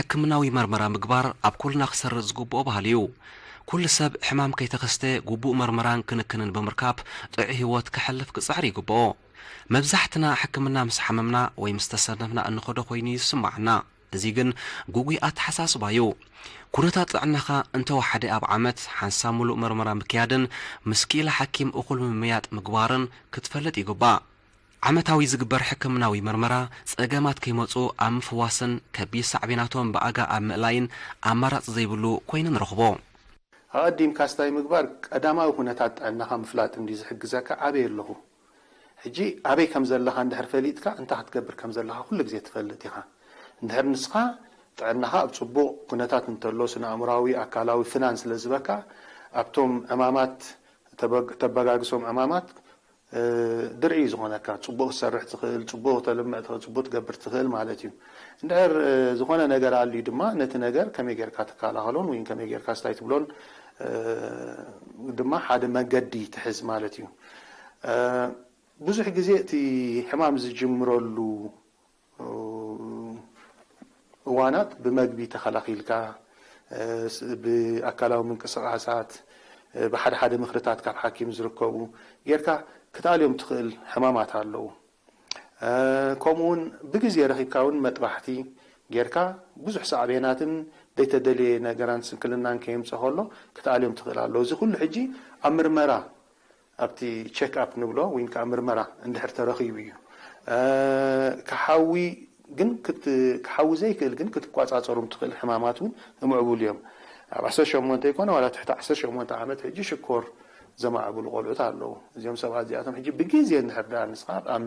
ሕክምናዊ መርመራ ምግባር ኣብ ኩልና ክሰርጽ ዝግብኦ ባህሊ እዩ። ኩሉ ሰብ ሕማም ከይተኸስተ ግቡእ መርመራን ክንክንን ብምርካብ ጥዑይ ህይወት ከሕልፍ ክጽዕር ይግብኦ። መብዛሕትና ሕክምና ምስ ሓመምና ወይ ምስ ተሰነፍና እንኸዶ ኮይኑ እዩ ዝስምዓና። እዚ ግን ግጉይ ኣተሓሳስባ እዩ። ኩነታት ጥዕናኻ እንተወሓደ ኣብ ዓመት ሓንሳብ ምሉእ መርመራ ምክያድን ምስ ክኢላ ሓኪም እኹል ምምያጥ ምግባርን ክትፈልጥ ይግባእ። ዓመታዊ ዝግበር ሕክምናዊ መርመራ ጸገማት ከይመጹ ኣብ ምፍዋስን ከቢድ ሳዕቤናቶም ብኣጋ ኣብ ምእላይን ኣማራጺ ዘይብሉ ኮይኑ ንረኽቦ። ኣቐዲምካ ስታይ ምግባር ቀዳማዊ ኩነታት ጥዕናኻ ምፍላጥ እንዲ ዝሕግዘካ ኣበይ ኣለኹ፣ ሕጂ ኣበይ ከም ዘለኻ እንድሕር ፈሊጥካ እንታይ ክትገብር ከም ዘለኻ ኩሉ ግዜ ትፈልጥ ኢኻ። እንድሕር ንስኻ ጥዕናኻ ኣብ ጽቡቕ ኩነታት እንተሎ ስነ ኣእምራዊ ኣካላዊ ፍናን ስለ ዝበካ ኣብቶም ዕማማት ተበግ- ተበጋግሶም ዕማማት ድርዒ ዝኾነካ ጽቡቕ ትሰርሕ ትኽእል፣ ጽቡቕ ተልምዕ ትኽእል፣ ጽቡቕ ትገብር ትኽእል ማለት እዩ። እንድሕር ዝኾነ ነገር ኣልዩ ድማ ነቲ ነገር ከመይ ጌርካ ትከላኸሎን ወይ ከመይ ጌርካ ስታይ ትብሎን ድማ ሓደ መገዲ ትሕዝ ማለት እዩ። ብዙሕ ግዜ እቲ ሕማም ዝጅምረሉ እዋናት ብመግቢ ተኸላኺልካ፣ ብኣካላዊ ምንቅስቓሳት፣ ብሓደ ሓደ ምኽርታት ካብ ሓኪም ዝርከቡ ጌርካ ክትኣልዮም ትኽእል ሕማማት ኣለዉ። ከምኡ እውን ብግዜ ረኺብካ እውን መጥባሕቲ ጌርካ ብዙሕ ሳዕቤናትን ዘይተደልየ ነገራን ስንክልናን ከየምፀ ከሎ ክትኣልዮም ትኽእል ኣለዉ። እዚ ኩሉ ሕጂ ኣብ ምርመራ ኣብቲ ቸክ ኣፕ ንብሎ ወይ ከዓ ምርመራ እንድሕር ተረኺቡ እዩ። ክሓዊ ግን ክሓዊ ዘይክእል ግን ክትቋፃፀሩም ትኽእል ሕማማት እውን ምዕቡል እዮም። ኣብ ዓሰርተ ሸሞንተ ይኮነ ዋላ ትሕቲ ዓሰርተ ሸሞንተ ዓመት ሕጂ ሽኮር ዘማዕብሉ ቆልዑት ኣለዉ። እዚኦም ሰባት እዚኣቶም ሕጂ ብግዜ እንድሕር ደኣ ንስኻ ኣብ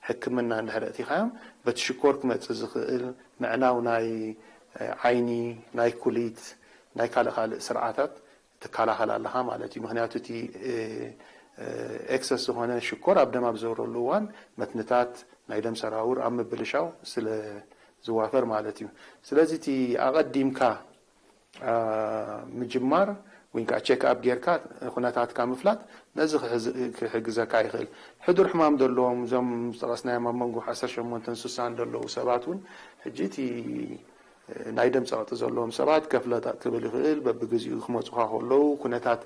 ሕክምና እንድሕር ኣእቲኻዮም በቲ ሽኮር ክመፅእ ዝኽእል ምዕናው ናይ ዓይኒ፣ ናይ ኩሊት፣ ናይ ካልእ ካልእ ስርዓታት ትከላኸል ኣለኻ ማለት እዩ። ምክንያቱ እቲ ኤክሰስ ዝኾነ ሽኮር ኣብ ደም ኣብ ዘውረሉ እዋን መትንታት ናይ ደም ሰራውር ኣብ ምብልሻው ስለ ዝዋፈር ማለት እዩ። ስለዚ እቲ ኣቐዲምካ ምጅማር ወይ ከዓ ቸክ ኣፕ ጌርካ ኩነታትካ ምፍላጥ ነዚ ክሕግዘካ ይኽእል። ሕዱር ሕማም ዘለዎም እዞም ዝጠቐስናዮም ኣብ መንጎ ዓሰርተ ሸሞንተን ስሳን ዘለዉ ሰባት እውን ሕጂ እቲ ናይ ደም ጸቕጢ ዘለዎም ሰባት ከፍለጥ ክብል ይኽእል። በብግዚኡ ክመጹኻ ከለዉ ኩነታት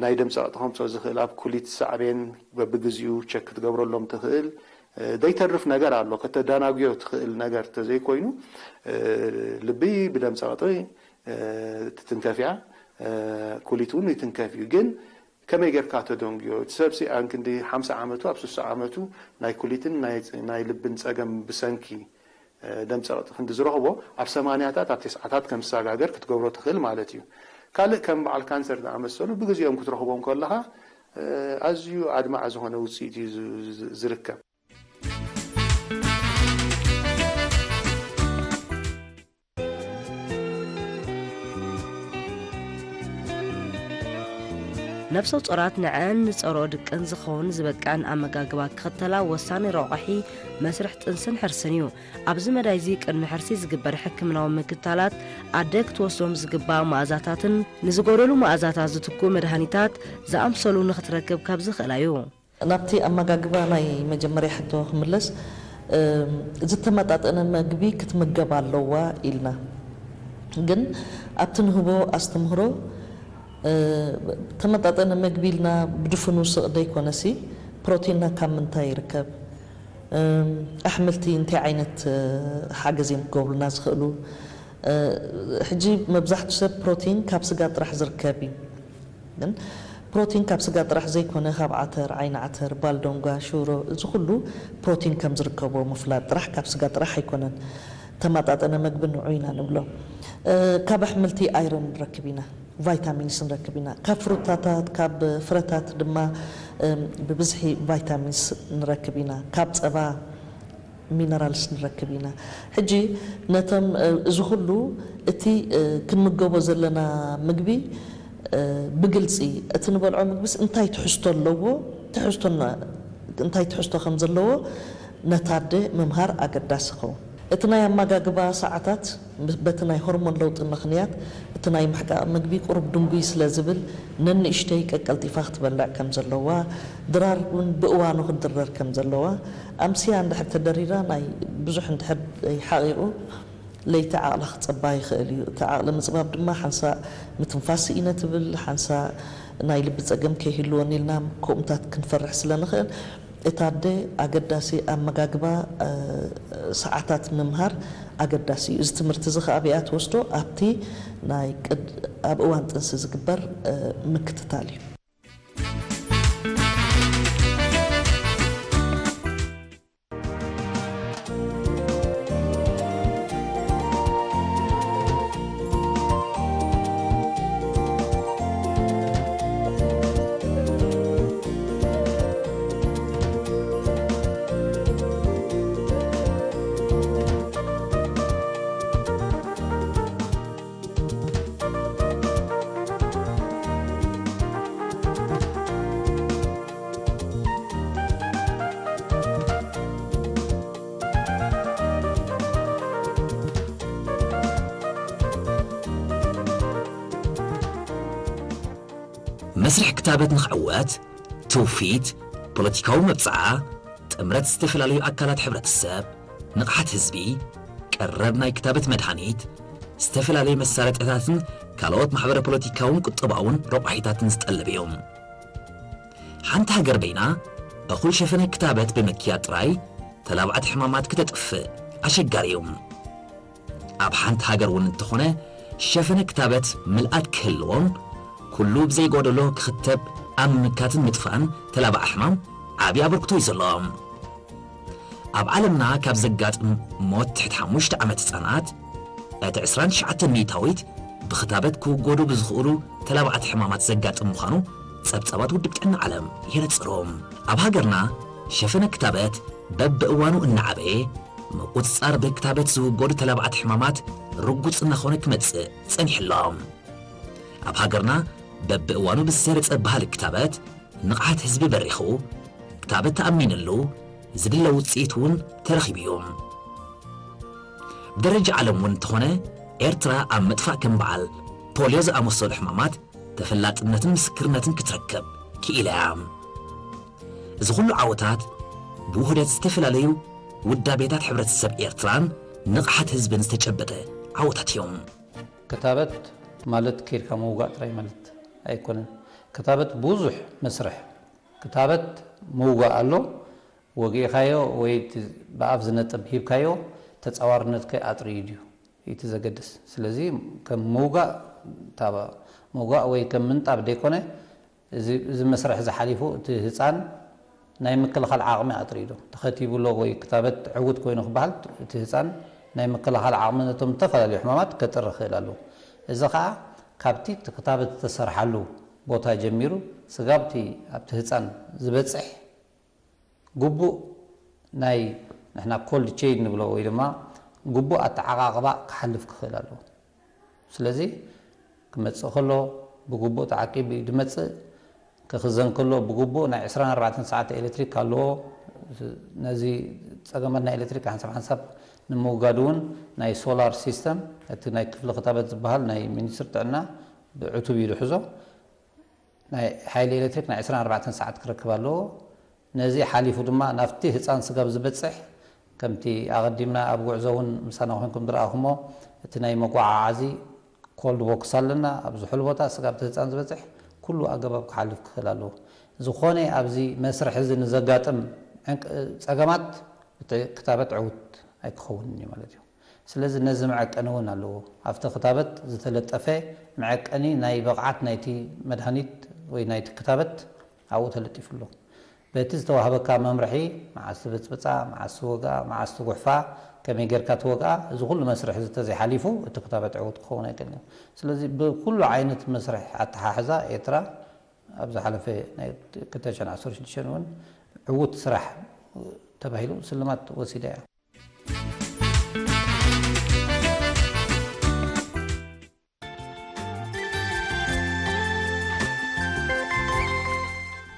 ናይ ደም ጸቕጢ ከምጾ ዝኽእል ኣብ ኩሊት ሳዕቤን በብግዚኡ ቸክ ክትገብረሎም ትኽእል። ዘይተርፍ ነገር ኣሎ፣ ከተዳናጉዮ ትኽእል ነገር ተዘይኮይኑ ልቢ ብደም ጸቕጢ ትትንከፍ እያ፣ ኩሊት እውን ይትንከፍ እዩ። ግን ከመይ ጌርካ ተደንጉዮ? እቲ ሰብሲ ኣንክንዲ ሓምሳ ዓመቱ ኣብ ስሳ ዓመቱ ናይ ኩሊትን ናይ ልብን ጸገም ብሰንኪ ደም ጸቕጢ ክንዲ ዝረኽቦ ኣብ ሰማንያታት ኣብ ተስዓታት ከም ዝሰጋገር ክትገብሮ ትኽእል ማለት እዩ። ካልእ ከም በዓል ካንሰር ዝኣመሰሉ ብግዜኦም ክትረኽቦም ከለኻ ኣዝዩ ኣድማዒ ዝኾነ ውፅኢት እዩ ዝርከብ። ነፍሰ ጾራት ንዐን ንጸርኦ ድቀን ዝኸውን ዝበቅዐን ኣመጋግባ ክኽተላ ወሳኒ ረቋሒ መስርሕ ጥንስን ሕርስን እዩ። ኣብዚ መዳይ እዚ ቅድሚ ሕርሲ ዝግበር ሕክምናዊ ምክታላት ኣደ ክትወስዶም ዝግባእ መኣዛታትን ንዝጎደሉ መኣዛታት ዝትክኡ መድሃኒታት ዝኣምሰሉ ንኽትረክብ ካብ ዝኽእላ እዩ። ናብቲ ኣመጋግባ ናይ መጀመርያ ሕቶ ክምለስ፣ ዝተመጣጠነ መግቢ ክትምገብ ኣለዋ ኢልና። ግን ኣብቲ ንህቦ ኣስተምህሮ ተመጣጠነ መግቢ ኢልና ብድፍኑ ስቕ ዘይኮነሲ ፕሮቲንና ካብ ምንታይ ይርከብ? ኣሕምልቲ እንታይ ዓይነት ሓገዝ እዮም ክገብሩልና ዝኽእሉ? ሕጂ መብዛሕቱ ሰብ ፕሮቲን ካብ ስጋ ጥራሕ ዝርከብ እዩ። ግን ፕሮቲን ካብ ስጋ ጥራሕ ዘይኮነ ካብ ዓተር፣ ዓይኒ ዓተር፣ ባልዶንጓ፣ ሽሮ፣ እዚ ኩሉ ፕሮቲን ከም ዝርከቦ ምፍላጥ ጥራሕ ካብ ስጋ ጥራሕ ኣይኮነን። ተመጣጠነ መግቢ ንዑ ኢና ንብሎ። ካብ ኣሕምልቲ ኣይረን ንረክብ ኢና፣ ቫይታሚንስ ንረክብ ኢና። ካብ ፍሩታታት፣ ካብ ፍረታት ድማ ብብዝሒ ቫይታሚንስ ንረክብ ኢና። ካብ ፀባ ሚነራልስ ንረክብ ኢና። ሕጂ ነቶም እዚ ኩሉ እቲ ክንምገቦ ዘለና ምግቢ ብግልፂ እቲ ንበልዖ ምግብስ እንታይ ትሕዝቶ ኣለዎ፣ ትሕዝቶ እንታይ ትሕዝቶ ከም ዘለዎ ነታ ኣደ ምምሃር ኣገዳሲ ይኸውን። እቲ ናይ ኣመጋግባ ሰዓታት በቲ ናይ ሆርሞን ለውጢ ምኽንያት እቲ ናይ ምሕቃቕ ምግቢ ቁሩብ ድንጉይ ስለ ዝብል ነንእሽተይ ቀቀልጢፋ ክትበልዕ ከም ዘለዋ፣ ድራር እውን ብእዋኑ ክትድረር ከም ዘለዋ፣ ኣምስያ እንድሕር ተደሪራ ናይ ብዙሕ እንድሕር ሓቒቑ ለይቲ ዓቕላ ክጸባ ይኽእል እዩ። እቲ ዓቕሊ ምጽባብ ድማ ሓንሳእ ምትንፋስ ስኢነ ትብል፣ ሓንሳእ ናይ ልቢ ጸገም ከይህልወን ኢልና ከምኡታት ክንፈርሕ ስለ ንኽእል፣ እታ ኣደ ኣገዳሲ ኣመጋግባ፣ እ፣ ሰዓታት ምምሃር ኣገዳሲ እዩ። እዚ ትምህርቲ እዚ ከኣ ኣበይ እያ ትወስዶ? ኣብቲ ናይ ቅድ-፣ ኣብ እዋን ጥንሲ ዝግበር፣ እ፣ ምክትታል እዩ። መስርሕ ክታበት ንኽዕወት፣ ትውፊት፣ ፖለቲካዊ መብጽዓ፣ ጥምረት ዝተፈላለዩ ኣካላት ሕብረተሰብ፣ ንቕሓት ህዝቢ፣ ቀረብ ናይ ክታበት መድሃኒት፣ ዝተፈላለዩ መሳለጥያታትን ካልኦት ማሕበረ ፖለቲካውን ቁጠባውን ረቋሒታትን ዝጠልብ እዩ። ሓንቲ ሃገር በይና እኹል ሸፈነ ክታበት ብምክያድ ጥራይ ተላባዕቲ ሕማማት ክተጥፍእ ኣሸጋሪ እዩ። ኣብ ሓንቲ ሃገር እውን እንተኾነ ሸፈነ ክታበት ምልኣት ክህልዎን ኩሉ ብዘይጎደሎ ክኽተብ ኣብ ምምካትን ምጥፋእን ተላባዒ ሕማም ዓብዪ ኣበርክቶ እዩ ዘሎ። ኣብ ዓለምና ካብ ዘጋጥም ሞት ትሕቲ ሓሙሽተ ዓመት ህጻናት፣ እቲ ዕስራን ትሽዓተን ሚእታዊት ብኽታበት ክውገዱ ብዝኽእሉ ተላባዕቲ ሕማማት ዘጋጥም ምዃኑ ጸብጻባት ውድብ ጥዕና ዓለም የነጽሩ። ኣብ ሃገርና ሸፈነ ክታበት በብእዋኑ እናዓበየ፣ ምቁጽጻር ብክታበት ዝውገዱ ተላባዕቲ ሕማማት ርጉጽ እናኾነ ክመጽእ ጸኒሑ ኣሎ። ኣብ ሃገርና በብእዋኑ ብዝሰረጸ ባህሊ ክታበት፣ ንቕሓት ህዝቢ በሪኹ፣ ክታበት ተኣሚንሉ፣ ዝድለ ውጽኢት እውን ተረኺቡ እዩ። ብደረጃ ዓለም እውን እንተኾነ፣ ኤርትራ ኣብ ምጥፋእ ከም በዓል ፖልዮ ዝኣመሰሉ ሕማማት ተፈላጥነትን ምስክርነትን ክትረክብ ክኢላ እያ። እዚ ኩሉ ዓወታት ብውህደት ዝተፈላለዩ ውዳቤታት ሕብረተሰብ ኤርትራን ንቕሓት ህዝብን ዝተጨበጠ ዓወታት እዮም። ክታበት ማለት ኬድካ ምውጋእ ጥራይ ማለት ኣይኮነን። ክታበት ብዙሕ መስርሕ፣ ክታበት ምውጋእ ኣሎ። ወጊእካዮ ወይ እቲ ብኣፍ ዝነጥብ ሂብካዮ ተጻዋርነትከ ኣጥርዩ ድዩ? እቲ ዘገድስ። ስለዚ ከም ምውጋእ፣ ታባ ምውጋእ ወይ ከም ምንጣብ ደይኮነ፣ እዚ፣ እዚ መስርሕ እዚ ሓሊፉ እቲ ህጻን ናይ ምክልኻል ዓቕሚ ኣጥርዩ ዶ? ተኸቲቡ ኣሎ ወይ ክታበት ዕዉት ኮይኑ ክበሃል፣ እቲ ህጻን ናይ ምክልኻል ዓቕሚ ነቶም ዝተፈላለዩ ሕማማት ከጥሪ ይኽእል ኣለዎ። እዚ ኸኣ ካብቲ እቲ ክታበት ዝተሰርሓሉ ቦታ ጀሚሩ ስጋብ እቲ ኣብቲ ህጻን ዝበጽሕ ግቡእ ናይ ንሕና ኮልድ ቼይን ንብሎ ወይ ድማ ግቡእ ኣተዓቓቕባ ክሓልፍ ክኽእል ኣለዎ። ስለዚ ክመጽእ ከሎ ብግቡእ ተዓቂቡ እዩ ዝመጽእ። ክኽዘን ከሎ ብግቡእ ናይ ዕስራን ኣርባዕተን ሰዓት ኤሌክትሪክ ኣለዎ። ነዚ ጸገማት ናይ ኤሌክትሪክ ሓንሳብ ሓንሳብ ንምውጋድ እውን ናይ ሶላር ሲስተም፣ እቲ ናይ ክፍሊ ክታበት ዝበሃል ናይ ሚኒስትሪ ጥዕና ብዕቱብ እዩ ዝሕዞ። ናይ ሓይሊ ኤሌክትሪክ ናይ ዕስራን ኣርባዕተን ሰዓት ክረክብ ኣለዎ። ነዚ ሓሊፉ ድማ ናብቲ ህጻን ስጋብ ዝበጽሕ፣ ከምቲ ኣቐዲምና ኣብ ጉዕዞ እውን ምሳና ኮንኩም ዝረኣኹሞ፣ እቲ ናይ መጓዓዓዚ ኮልድ ቦክስ ኣለና፣ ኣብ ዝሑል ቦታ ስጋብ እቲ ህጻን ዝበጽሕ ኩሉ ኣገባብ ክሓልፍ ክኽእል ኣለዎ። ዝኾነ ኣብዚ መስርሕ እዚ ንዘጋጥም ዕንቅ-፣ ጸገማት እቲ ክታበት ዕዉት ኣይክኸውንን እዩ ማለት እዩ። ስለዚ ነዚ መዐቀኒ እውን ኣለዎ። ኣብቲ ክታበት ዝተለጠፈ መዐቀኒ ናይ ብቕዓት ናይቲ መድሃኒት ወይ ናይቲ ክታበት ኣብኡ ተለጢፉ ኣሎ። በቲ ዝተዋህበካ መምርሒ፣ መዓስ ትብጽብጻ፣ መዓስ ትወግኣ፣ መዓስ ትጉሕፋ፣ ከመይ ጌርካ ትወግኣ፣ እዚ ኩሉ መስርሕ እዚ ተዘይሓሊፉ እቲ ክታበት ዕዉት ክኸውን ኣይክእልን እዩ። ስለዚ ብኩሉ ዓይነት መስርሕ ኣተሓሕዛ ኤርትራ ኣብ ዝሓለፈ ናይ ክልተ ሽሕን ዓሰርተ ሽዱሽተን እውን ዕዉት ስራሕ ተባሂሉ ስልማት ወሲዳ እያ።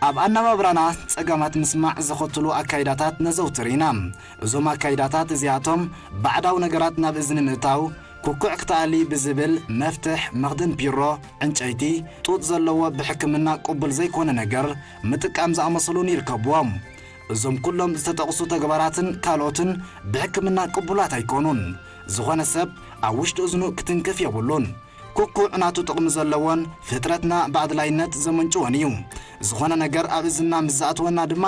ኣብ ኣነባብራና ጸገማት ምስማዕ ዘኸትሉ ኣካይዳታት ነዘውትር ኢና። እዞም ኣካይዳታት እዚኣቶም ባዕዳዊ ነገራት ናብ እዝኒ ምእታው፣ ኩኩዕ ክትኣሊ ብዝብል መፍትሕ፣ መኽደን ፒሮ፣ ዕንጨይቲ፣ ጡጥ ዘለዎ ብሕክምና ቅቡል ዘይኮነ ነገር ምጥቃም ዝኣመሰሉን ይርከብዎም። እዞም ኩሎም ዝተጠቕሱ ተግባራትን ካልኦትን ብሕክምና ቅቡላት ኣይኮኑን። ዝኾነ ሰብ ኣብ ውሽጢ እዝኑ ክትንክፍ የብሉን። ኩኩዕ ናቱ ጥቕሚ ዘለዎን ፍጥረትና ብኣድላይነት ዘመንጭዎን እዩ። ዝኾነ ነገር ኣብ እዝንና ምስ ዝኣትወና ድማ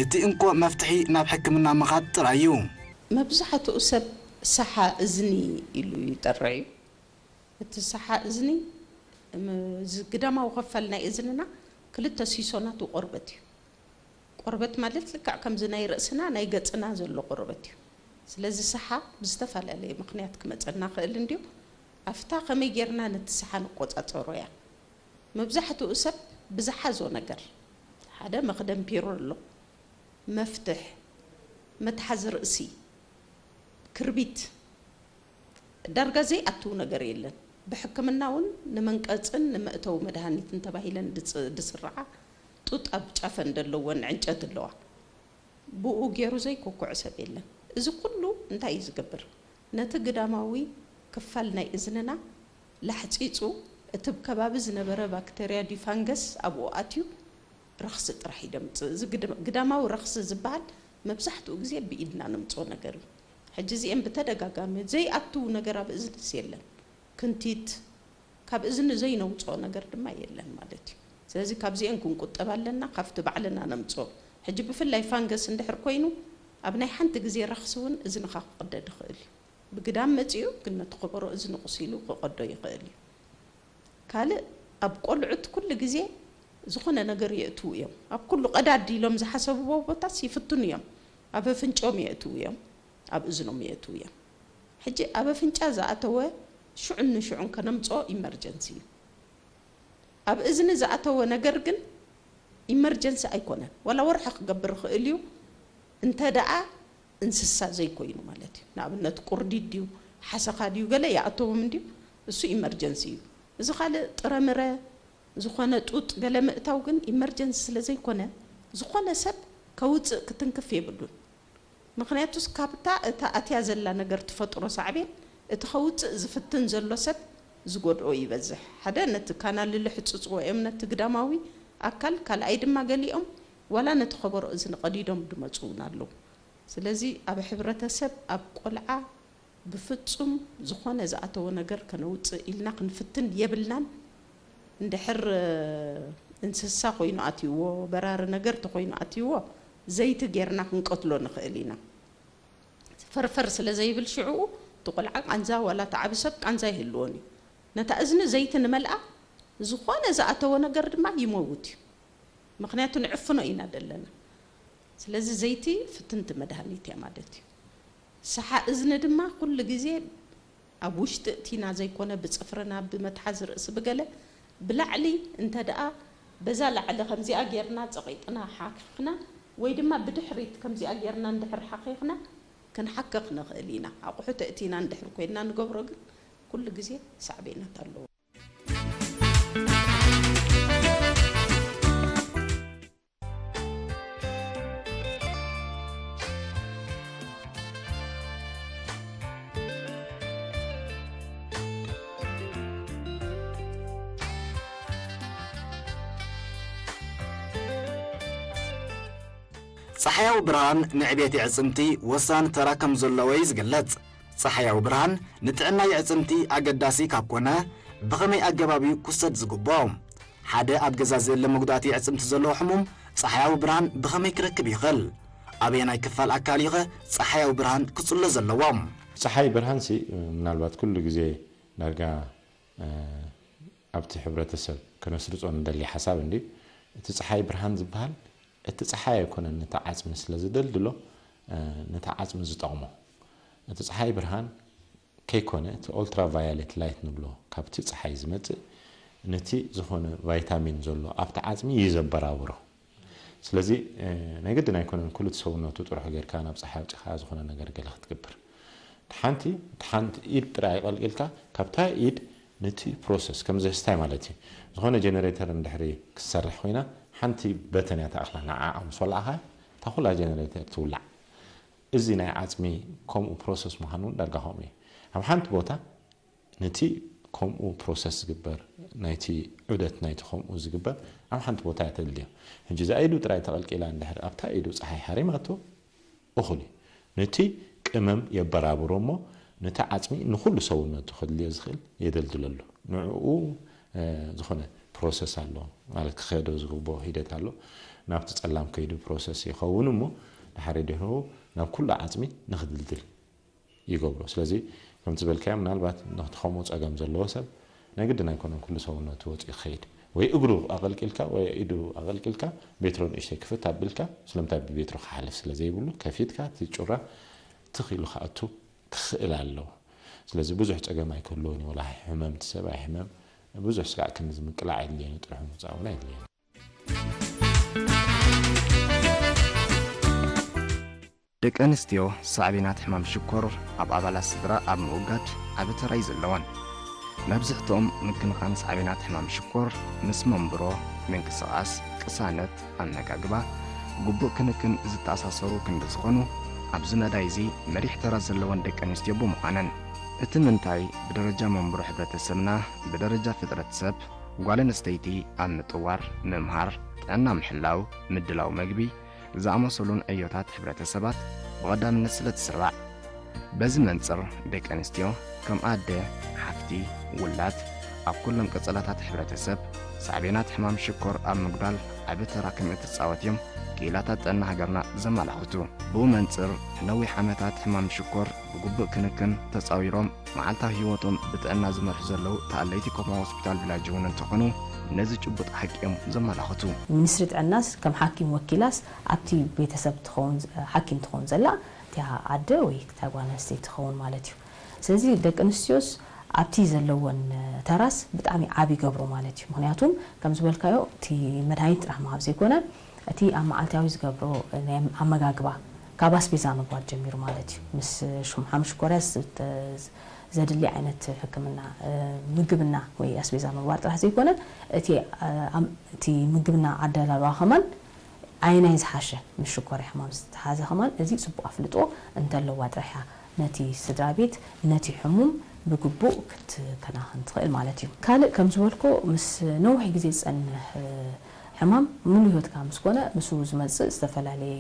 እቲ እንኮ መፍትሒ ናብ ሕክምና ምኻድ ጥራይ እዩ። መብዛሕትኡ ሰብ ሰሓ እዝኒ ኢሉ ይጠርዕ እዩ። እቲ ሰሓ እዝኒ፣ ም-፣ እዚ ግዳማዊ ክፋል ናይ እዝንና ክልተ ሲሶ ናቱ ቆርበት እዩ። ቆርበት ማለት ልክዕ ከምዚ ናይ ርእስና ናይ ገጽና ዘሎ ቆርበት እዩ። ስለዚ ሰሓ ብዝተፈላለየ ምኽንያት ክመጸና ክእል እንድዩ። ኣብታ ከመይ ጌርና ነቲ ሰሓ ንቆጻጸሮ እያ። መብዛሕትኡ ሰብ ብዝሓዞ ነገር፣ ሓደ መኽደን ፒሮ ኣሎ፣ መፍትሕ፣ መትሓዚ ርእሲ፣ ክርቢት፣ ዳርጋ ዘይኣትው ነገር የለን። ብሕክምና እውን ንመንቀጽን ንመእተዊ መድሃኒትን ተባሂለን ድጽ-፣ ድስርዓ ጡጥ ኣብ ጫፈን ዘለወን ዕንጨት ኣለዋ። ብኡ ገይሩ ዘይኩኩዕ ሰብ የለን። እዚ ኩሉ እንታይ እዩ ዝገብር? ነቲ ግዳማዊ ክፋል ናይ እዝንና ላሕጺጹ፣ እቲ ከባቢ ዝነበረ ባክተርያ ድዩ ፋንገስ ኣብኡ ኣትዩ ረኽሲ ጥራሕ እዩ ደምጽእ። እዚ ግድ-፣ ግዳማዊ ረኽሲ ዝበሃል መብዛሕትኡ ግዜ ብኢድና ነምጽኦ ነገር እዩ። ሕጂ እዚኤን ብተደጋጋሚ ዘይኣትው ነገር ኣብ እዝንስ የለን። ክንቲት፣ ካብ እዝኒ ዘይነውጽኦ ነገር ድማ የለን ማለት እዩ። ስለዚ ካብዚኤን ክንቁጠብ ኣለና፣ ካብቲ ባዕልና ነምጽኦ። ሕጂ ብፍላይ ፋንገስ እንድሕር ኮይኑ፣ ኣብ ናይ ሓንቲ ግዜ ረኽሲ እውን እዝንኻ ክቕደድ ይኽእል እዩ። ብግዳም መጺኡ ግን ነቲ ከበሮ እዝኒ ቁሲሉ ክቐዶ ይኽእል እዩ። ካልእ፣ ኣብ ቆልዑት ኩሉ ግዜ ዝኾነ ነገር የእትዉ እዮም። ኣብ ኩሉ ቀዳድ ኢሎም ዝሓሰብዎ ቦታስ ይፍትኑ እዮም። ኣብ ኣፍንጭኦም የእትዉ እዮም፣ ኣብ እዝኖም የእትዉ እዮም። ሕጂ ኣብ ኣፍንጫ ዝኣተወ ሽዑን ንሽዑን ከነምጽኦ ኢመርጀንሲ እዩ። ኣብ እዝኒ ዝኣተወ ነገር ግን ኢመርጀንሲ ኣይኮነን። ዋላ ወርሒ ክገብር ይኽእል እዩ፣ እንተ ደኣ እንስሳ ዘይኮይኑ ማለት እዩ። ንኣብነት ቁርዲድ ድዩ፣ ሓሰኻ ድዩ፣ ገለ ይኣተዎም እንድዩ፣ እሱ ኢመርጀንሲ እዩ። እዚ ካልእ ጥረምረ፣ ዝኾነ ጡጥ ገለ ምእታው ግን ኢመርጀንሲ ስለ ዘይኮነ፣ ዝኾነ ሰብ ከውጽእ ክትንክፍ የብሉን። ምኽንያቱስ ካብታ እታ ኣትያ ዘላ ነገር ትፈጥሮ ሳዕቤን፣ እቲ ከውጽእ ዝፍትን ዘሎ ሰብ ዝጎድኦ ይበዝሕ። ሓደ ነቲ ካናል ልሕጽጽዎ እዮም ነቲ ግዳማዊ ኣካል፣ ካልኣይ ድማ ገሊኦም ዋላ ነቲ ከበሮ እዝኒ ቀዲዶም ድመጹ እውን ኣለዉ። ስለዚ ኣብ ሕብረተሰብ ኣብ ቆልዓ ብፍጹም ዝኾነ ዝኣተወ ነገር ከነውጽእ ኢልና ክንፍትን የብልናን። እንድሕር እንስሳ ኮይኑ ኣትይዎ፣ በራሪ ነገር ተኾይኑ ኣትይዎ፣ ዘይቲ ጌርና ክንቀትሎ ንኽእል ኢና። ፈርፈር ስለ ዘይብል ሽዕኡ እቲ ቆልዓ ቃንዛ ዋላ እቲ ዓቢ ሰብ ቃንዛ ይህልዎን እዩ። ነታ እዝኒ ዘይቲ ንመልኣ ዝኾነ ዝኣተወ ነገር ድማ ይመውት እዩ። ምኽንያቱ ንዕፍኖ ኢና ደለና። ስለዚ ዘይቲ ፍትንቲ መድሃኒት እያ ማለት እዩ። ሰሓ እዝኒ ድማ ኩሉ ግዜ ኣብ ውሽጢ እቲና ዘይኮነ ብጽፍርና ብመትሓዚ ርእሲ ብገለ ብላዕሊ እንተ ደኣ በዛ ላዕሊ ከምዚኣ ጌርና ጸቒጥና ሓኺኽና ወይ ድማ ብድሕሪት ከምዚኣ ጌርና እንድሕር ሓኺኽና ክንሓክኽ ንኽእል ኢና። ኣቑሑት እቲና እንድሕር ኮይንና ንገብሮ ግን ኩሉ ግዜ ሳዕቤናት ኣለዎ። ጸሓያዊ ብርሃን ንዕቤት የዕጽምቲ ወሳኒ ተራ ከም ዘለዎ እዩ ዝግለጽ። ጸሓያዊ ብርሃን ንጥዕና የዕጽምቲ ኣገዳሲ ካብ ኮነ፣ ብኸመይ ኣገባብ እዩ ክውሰድ ዝግብኦ? ሓደ ኣብ ገዛ ዘለ መጉዳእቲ የዕጽምቲ ዘለዎ ሕሙም ጸሓያዊ ብርሃን ብኸመይ ክረክብ ይኽእል? ኣበየናይ ክፋል ኣካል እዩ ኸ ጸሓያዊ ብርሃን ክጽሎ ዘለዎ? ጸሓይ ብርሃንሲ ምናልባት ኩሉ ግዜ ዳርጋ ኣብቲ ሕብረተሰብ ከነስርጾ ንደሊ ሓሳብ እንድዩ። እቲ ጸሓይ ብርሃን ዝበሃል እቲ ጸሓይ ኣይኮነን ነቲ ዓጽሚ ስለ ዝደልድሎ ነቲ ዓጽሚ ዝጠቕሞ። እቲ ጸሓይ ብርሃን ከይኮነ እቲ ኦልትራ ቫዮሌት ላይት ንብሎ ካብቲ ጸሓይ ዝመጽእ ነቲ ዝኾነ ቫይታሚን ዘሎ ኣብቲ ዓጽሚ እዩ ዘበራብሮ። ስለዚ ናይ ግድን ኣይኮነን ኩሉ እቲ ሰውነቱ ጥርሑ ጌርካ ናብ ጸሓይ ኣውጺኻ ዝኾነ ነገር ገለ ክትገብር። ሓንቲ ሓንቲ ኢድ ጥራይ ቀልቂልካ ካብታ ኢድ ነቲ ፕሮሰስ ከም ዘስታይ ማለት እዩ። ዝኾነ ጀነሬተር እንድሕሪ ክትሰርሕ ኮይና ሓንቲ በተን እያ ተኣኽላ ንዓኣ ምስ ወላእኻ እታ ኩላ ጀነሬተር ትውላዕ። እዚ ናይ ዓጽሚ ከምኡ ፕሮሰስ ምዃኑ እውን ዳርጋ ከምኡ እዩ። ኣብ ሓንቲ ቦታ ነቲ ከምኡ ፕሮሰስ ዝግበር ናይቲ ዑደት ናይቲ ከምኡ ዝግበር ኣብ ሓንቲ ቦታ እያ ተድልዮ። ሕጂ እዛ ኢዱ ጥራይ ተቐልቂላ እንድሕር ኣብታ ኢዱ ጸሓይ ሓሪማቶ እኹል እዩ። ነቲ ቅመም የበራብሮ እሞ ነቲ ዓጽሚ ንኹሉ ሰውነቱ ከድልዮ ዝኽእል የደልድለሉ። ንዕኡ ዝኾነ ፕሮሰስ ኣሎ ማለት ክኸዶ ዝግብኦ ሂደት ኣሎ። ናብቲ ጸላም ከይዱ ፕሮሰስ ይኸውን እሞ ድሓር ድሕሩ ናብ ኩሉ ዓጽሚ ንኽድልድል ይገብሮ። ስለዚ ከምቲ ዝበልካዮ ምናልባት ነቲ ከምኡ ጸገም ዘለዎ ሰብ ናይ ግድን ኣይኮነን ኩሉ ሰውነቱ ወጺኡ ክኸይድ ወይ እግሩ ኣቐልቂልካ ወይ ኢዱ ኣቐልቂልካ ቤትሮ ንእሽተይ ክፍት ኣቢልካ ስለምንታይ ብቤትሮ ክሓልፍ ስለ ዘይብሉ ከፊትካ እቲ ጩራ ትኽ ኢሉ ክኣቱ ክኽእል ኣለዎ። ስለዚ ብዙሕ ጸገም ኣይክህልዎን እዩ። ወላ ሕመምቲ ሰብ ኣይሕመም ብዙሕ ስጋዕ ክንዚ ምቅላዕ የድልየን እዩ። ጥርሑ ምውጻእ እውን ኣይድልየን። ደቂ ኣንስትዮ ሳዕቤናት ሕማም ሽኮር ኣብ ኣባላት ስድራ ኣብ ምውጋድ ዓቢ ተራ እዩ ዘለወን። መብዝሕትኦም ምክንኻን ሳዕቤናት ሕማም ሽኮር ምስ መንብሮ፣ ምንቅስቓስ፣ ቅሳነት፣ ኣመጋግባ፣ ግቡእ ክንክን ዝተኣሳሰሩ ክንዲ ዝኾኑ ኣብዚ መዳይ እዚ መሪሕ ተራ ዘለወን ደቂ ኣንስትዮ ብምዃነን እቲ ምንታይ ብደረጃ መንብሮ ሕብረተሰብና ብደረጃ ፍጥረት ሰብ ጓል ኣንስተይቲ ኣብ ምጥዋር፣ ምምሃር፣ ጥዕና ምሕላው፣ ምድላው መግቢ፣ ዝኣመሰሉን ዕዮታት ሕብረተሰባት ብቐዳምነት ስለ ትስራዕ። በዚ መንጽር ደቂ ኣንስትዮ ከም ኣደ፣ ሓፍቲ፣ ውላድ ኣብ ኩሎም ቀጸላታት ሕብረተሰብ ሳዕቤናት ሕማም ሽኮር ኣብ ምጉዳል ዓቢ ተራ ከም እትጻወት እዮም ክኢላታት ጥዕና ሃገርና ዘመላኽቱ። ብኡ መንጽር ነዊሕ ዓመታት ሕማም ሽኮር ብግቡእ ክንክን ተጻዊሮም መዓልታዊ ህይወቶም ብጥዕና ዝመርሑ ዘለዉ ተኣለይቲ ኮማ ሆስፒታል ቪላጅ እውን እንተኾኑ ነዚ ጭቡጥ ሓቂ እዮም ዘመላኽቱ። ሚኒስትሪ ጥዕናስ ከም ሓኪም ወኪላስ ኣብቲ ቤተሰብ ትኸውን ሓኪም ትኸውን ዘላ እቲኣ ኣደ ወይ እታ ጓል ኣንስተይቲ ትኸውን ማለት እዩ። ስለዚ ደቂ ኣንስትዮስ ኣብቲ ዘለወን ተራስ ብጣዕሚ ዓቢ ይገብሮ ማለት እዩ። ምክንያቱም ከም ዝበልካዮ እቲ መድሃኒት ጥራሕ ምሃብ ዘይኮነ እቲ ኣብ መዓልታዊ ዝገብሮ ናይ ኣመጋግባ ካብ ኣስቤዛ ምግባት ጀሚሩ ማለት እዩ። ምስ ሓምሽኮርያ ዘድሊ ዓይነት ሕክምና ምግብና ወይ ኣስቤዛ ምግባር ጥራሕ ዘይኮነ እቲ ምግብና ኣደላልዋ ከማን ኣየናይ ዝሓሸ ምስ ሽኮርያ ሕማም ዝተሓዘ ከማን እዚ ፅቡቕ ኣፍልጦ እንተለዋ ጥራሕ እያ ነቲ ስድራ ቤት ነቲ ሕሙም ብግቡእ ክትከናኸን ትኽእል ማለት እዩ። ካልእ ከም ዝበልኮ ምስ ነዊሕ ግዜ ዝፀንሕ ሕማም ሙሉ ህይወትካ ምስ ኮነ ምስኡ ዝመፅእ ዝተፈላለየ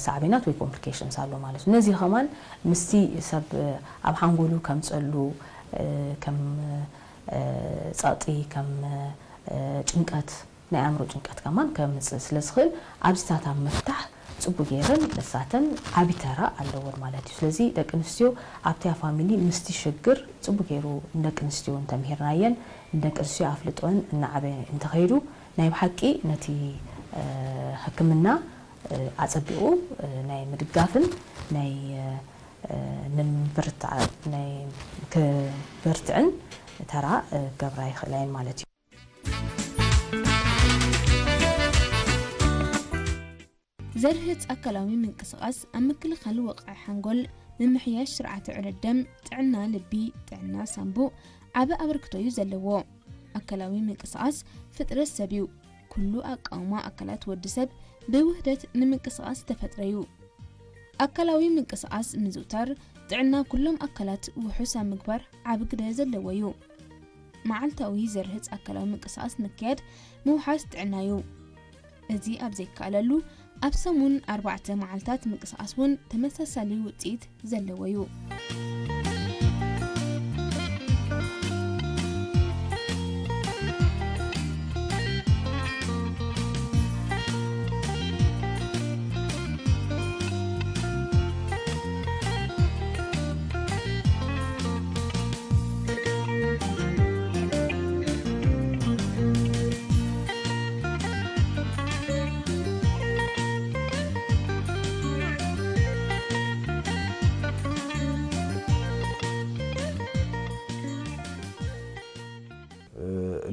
ሳዕቤናት ወይ ኮምፕሊኬሽንስ ኣሎ ማለት እዩ። ነዚ ከማን ምስቲ ሰብ ኣብ ሓንጎሉ ከምፀሉ ከም ፀቕጢ ከም ጭንቀት ናይ ኣእምሮ ጭንቀት ከማን ከምፅእ ስለ ዝኽእል ኣብዚታት ኣብ ምፍታሕ ፅቡ ገይረን እሳተን ዓቢ ተራ ኣለወን ማለት እዩ። ስለዚ ደቂ ኣንስትዮ ኣብቲያ ፋሚሊ ምስቲ ሽግር ፅቡ ገይሩ ንደቂ ኣንስትዮ እንተምሂርናየን ንደቂ ኣንስትዮ ኣፍልጦን እናዓበ እንተኸይዱ ናይ ብሓቂ ነቲ ሕክምና ኣፀቢቑ ናይ ምድጋፍን ናይ ንምብርትዓ ናይ ክበርትዕን ተራ ክገብራ ይኽእላ እየን ማለት እዩ። ዘርህጽ ኣካላዊ ምንቅስቓስ ኣብ ምክልኻል ወቕዒ ሓንጎል፣ ምምሕያሽ ስርዓተ ዕለት ደም፣ ጥዕና ልቢ፣ ጥዕና ሳንቡእ ዓቢ ኣበርክቶ እዩ ዘለዎ። ኣካላዊ ምንቅስቓስ ፍጥረት ሰብ እዩ። ኩሉ ኣቃውማ ኣካላት ወዲ ሰብ ብውህደት ንምንቅስቓስ ዝተፈጥረ እዩ። ኣካላዊ ምንቅስቓስ ምዝውታር ጥዕና ኩሎም ኣካላት ውሑስ ኣብ ምግባር ዓቢ ግደ ዘለዎ እዩ። መዓልታዊ ዘርህጽ ኣካላዊ ምንቅስቓስ ምክያድ ምውሓስ ጥዕና እዩ። እዚ ኣብ ዘይከኣለሉ ኣብ ሰሙን ኣርባዕተ መዓልታት ምንቅስቓስ እውን ተመሳሳሊ ውጽኢት ዘለዎ እዩ።